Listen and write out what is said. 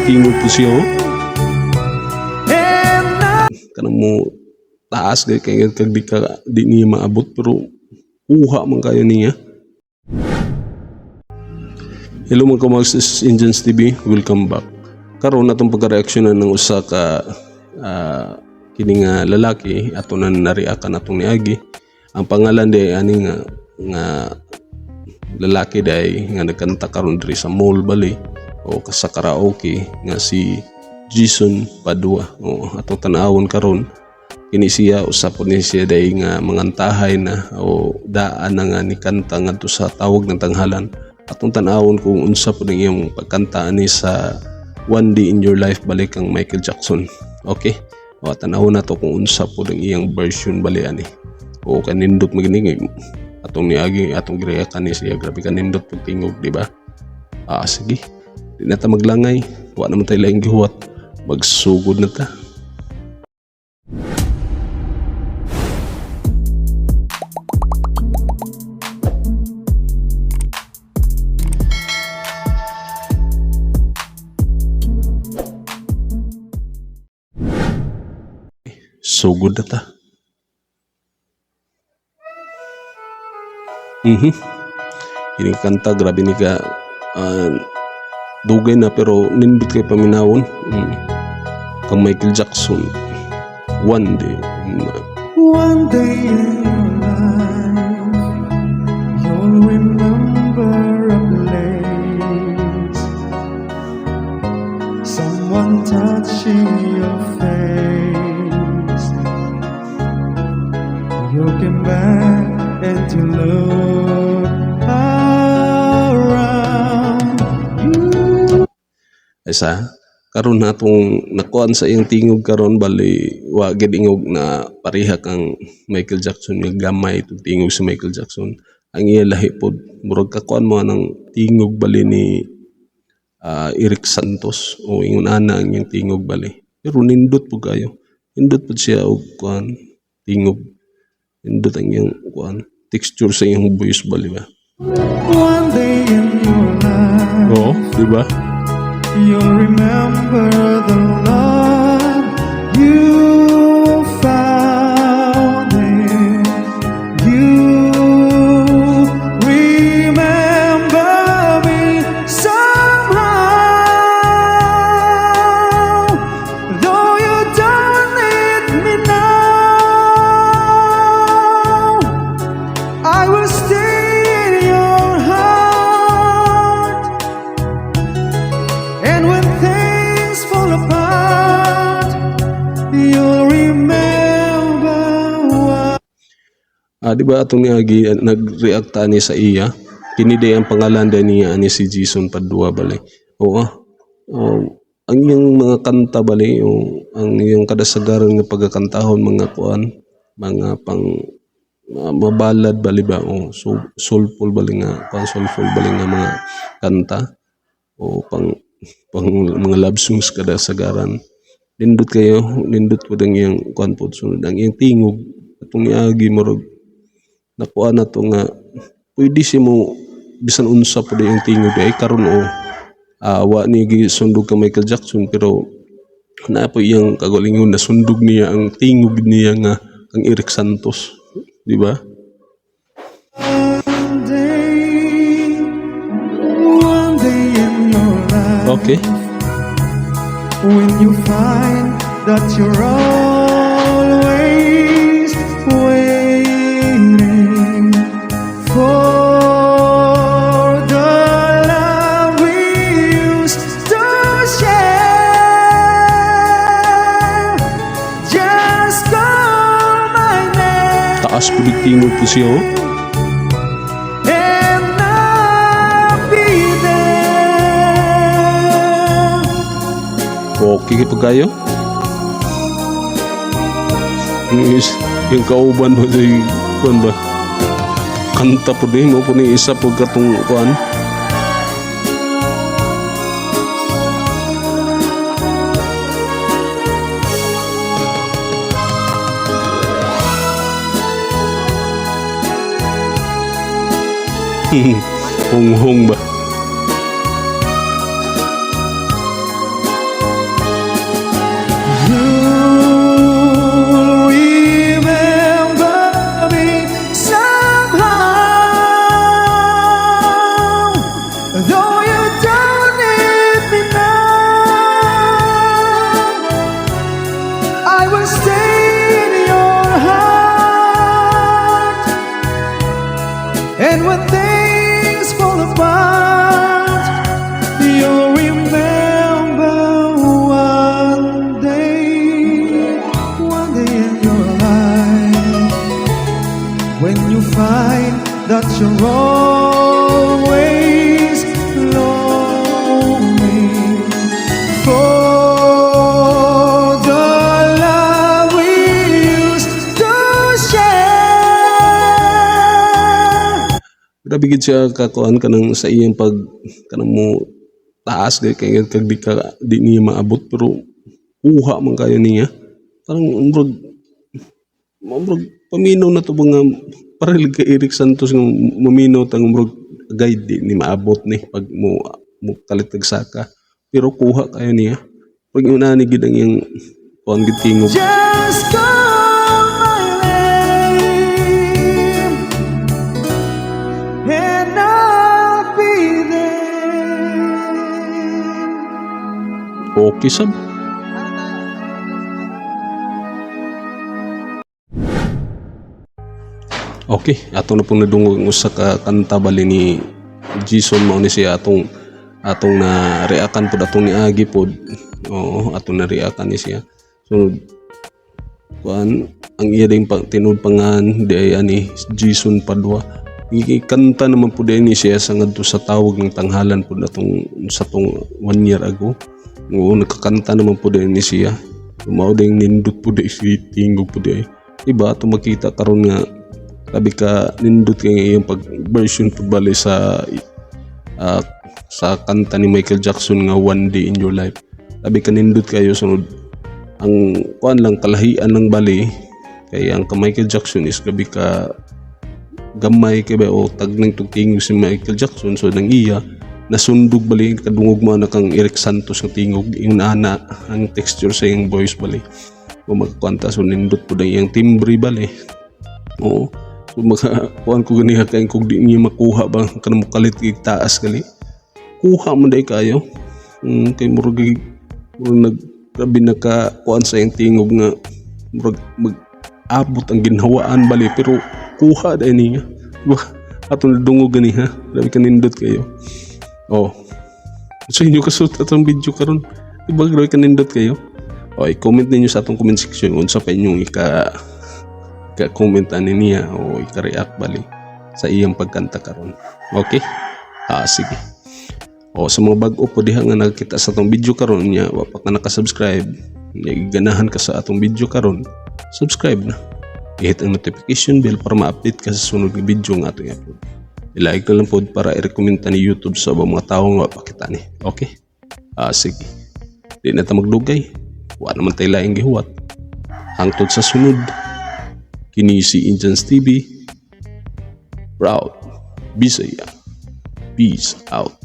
tingog po siya, oh. And I Kanang mo taas kay kay kag di ka di niya maabot, pero kuha man kayo niya. Hello mga kamags, this is Indians TV. Welcome back. Karon atong pagka-reaksyonan ng usa ka kini nga lalaki ato na nariakan atong niagi. Ang pangalan di ani nga nga lalaki day nga nagkanta karon diri sa mall bali o sa karaoke nga si Jason Padua. O atong tan-awon karon kini siya, usa po ni siya day nga mangantahay na o daan na nga ni kanta ngadto sa tawag ng tanghalan. Atong tan-awon kung unsa po ning iyang pagkanta ani sa One Day in Your Life balik kang Michael Jackson. Okay? O tan-awon nato kung unsa po ning iyang version bali ani. O kanindot magining atong niagi atong gireakan ni siya, grabe kanindot pag tingog, di ba? Ah, sige. Di na ta maglangay. Wa naman tayo laing gihuwat. Magsugod na ta. Sugod na ta. Kining kanta, grabe ni ka dugay na pero nindot kay paminawon. Kang Michael Jackson. One Day. One day in your life, you'll remember a place, someone touching your face. You came back and you look around. You Isa karon na atong nakuan sa iyang tingog karon bali wa gid ingog na pareha kang Michael Jackson nga gamay itong tingog sa Michael Jackson. Ang iya lahi pod murag kakuan mo ng tingog bali ni Eric Santos o ingon ana ang iyang tingog bali, pero nindot po kayo, nindot pod siya og kuan tingog, nindot ang iyang kuan texture sa iyang voice bali ba. One day in your life, Oo, di ba? you'll remember the love you found there. You remember me somehow, though you don't need me now. I will stay in your heart. And when things fall apart, you'll remember why. Ah, di ba atong niagi nag-react ani sa iya? Kini day ang pangalan day niya ani si Jason Padua bali. Oo. Ah. Oh, ang iyang mga kanta bali o ang iyang kadasagaran nga pagkakantahon mga kuan, mga pang mabalad bali ba o so, soulful bali nga kuan, soulful bali nga mga kanta o pang pang mga love songs kadasagaran. Nindot kayo, nindot po ang iyang kuan po sunod ang iyang tingog atong niagi murag nakuha na to nga pwede siya mo bisan unsa po yung tingog ay karon o wa ni gisundog ka Michael Jackson, pero naa po iyang kagalingon na sundog niya ang tingog niya nga ang Eric Santos, di ba? One day in your life, Okay. when you find that you're always waiting for the love we used to share, just call my name. Taas po yung tingog po siya, oh. And I'll be there. Okay kay pagkayo yung, yung kauban mo sa kuan ba, kanta po din mo po ni isa po katong kuan. Honghong ba? Are always longing for the love we used to share. Grabe gid siya kakuan kanang sa iyang pag kanang mo taas kay kay kag di ka di niya maabot, pero kuha man kayo niya. Parang murag murag paminaw na to ba nga parang kay Erik Santos nga maminaw tang murag guide di ni maabot ni pag mo mo kalit og saka, pero kuha kayo niya pag una ni gid ang iyang kuan gid tingog. Just call my name and I'll be there. Okay sab. Okay, ato na pong nadungog ang usa ka kanta bali ni Jason. Mao ni siya atong atong na reakan pod, atong niagi pod. Oo, atong na reakan ni siya. So kuan ang iya ding pang tinud pangan di ay ani Jason Padua. Kanta naman po din ni siya sa ngadto sa Tawag ng Tanghalan po atong sa tong one year ago. Oo, nagkakanta naman po din ni siya. Mao din nindot po di si tingog po di ay. Iba ato makita karon nga labi ka nindot kay iyang pag version po bali sa kanta ni Michael Jackson nga "One Day in Your Life". Labi ka nindot kayo. Sunod ang kuan lang, kalahian ng bali kay ang ka Michael Jackson is gabi ka gamay kay ba o tagning tugtingog si Michael Jackson. So nang iya nasundog bali, kadungog mo na kang Erik Santos nga tingog yung ana ang texture sa iyang voice bali kung magkanta. So nindot po ang iyang timbre bali. Oo, so maka kuan ko ganiha kay kung di niya makuha ba kanang mokalit kay taas gali, kuha man day kayo. Kay murag murag nag grabe naka kuan sa iyang tingog nga murag mag abot ang ginhawaan bali, pero kuha day niya. Wah, atong dungog ganiha, grabe kanindot kayo. Oh, sa inyo kasut atong video karon, diba grabe kanindot kayo? O i-comment ninyo sa atong comment section unsa pa inyong ika ka comment ani niya o ika-react bali sa iyang pagkanta karon. Okay? Ah, sige. O sa mga bag-o po diha nga nakita sa atong video karon niya, wa pa ka naka-subscribe, nya ganahan ka sa atong video karon, subscribe na. I-hit ang notification bell para ma-update ka sa sunod nga video nga atong i-upload. I-like na lang po para i-recommend ta ni YouTube sa ubang mga tao nga wa pa kita ni. Okay? Ah, sige. Di na ta magdugay. Wa naman tayo laing gihuwat. Hangtod sa sunod. Kini si Indians TV. Proud. Bisaya. Peace out.